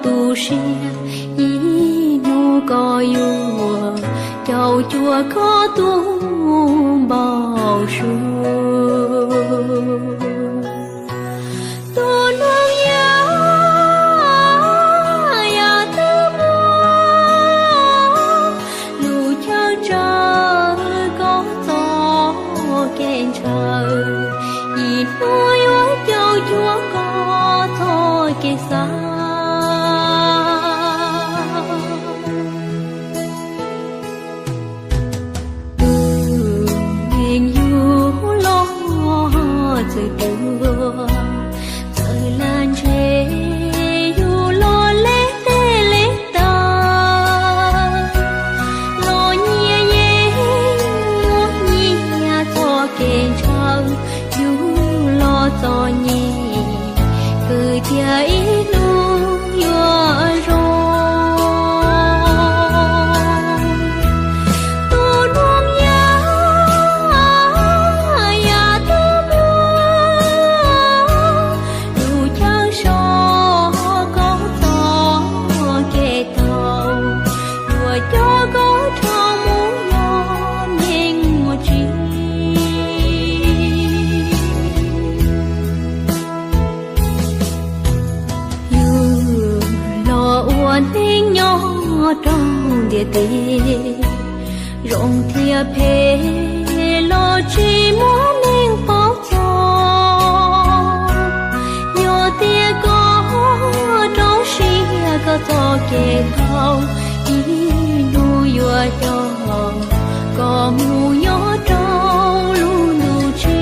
tu siab, ib hnub koj yuav caum cuag koj tus npau suav. Tus hlob yau, yam twb muaj lus chaw ntshaw koj txoj kev ntshaw, ib hnub yuav caum cuag koj txoj kev xav. Tus neeg yug los txwm tuag, txawm lam ntshe yug los le teb le taw, los nyias yeej muaj nyias txoj kev ntshaw, yug los txom nyem, kwv tiag ib hnub yuav zoo. Tus hlob yau, yam twb muaj lus chaw ntshaw koj txoj kev tau, yuav coj koj rov mus nyob neeg ua tsi. Yug los ua neeg nyob rau ntiaj teb, zoo thiab phem los tsis muaj neeg paub txog. Yog tias koj rau siab koj txoj kev tau, ib hnub yuav coj koj mus nyob rau lub ntuj tsev.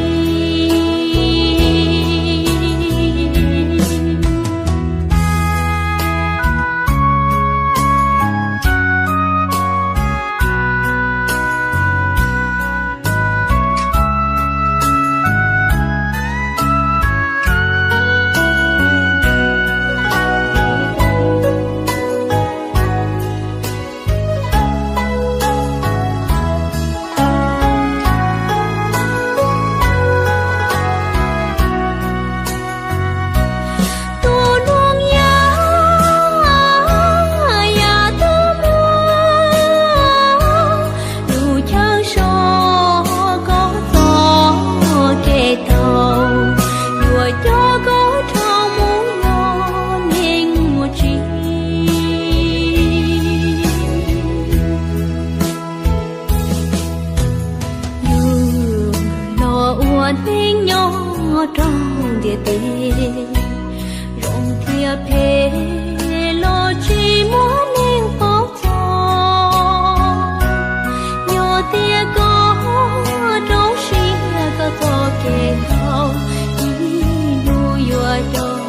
Tus hlob yau, yam twb muaj lus chaw ntshaw koj txoj kev tau, yuav coj koj rov mus nyob neeg ua tsi. Yug los ua neeg nyob rau ntiaj teb, zoo thiab phem los tsis muaj neeg paub txog. Yog tias koj rau siab koj txoj kev tau, ib hnub yuav coj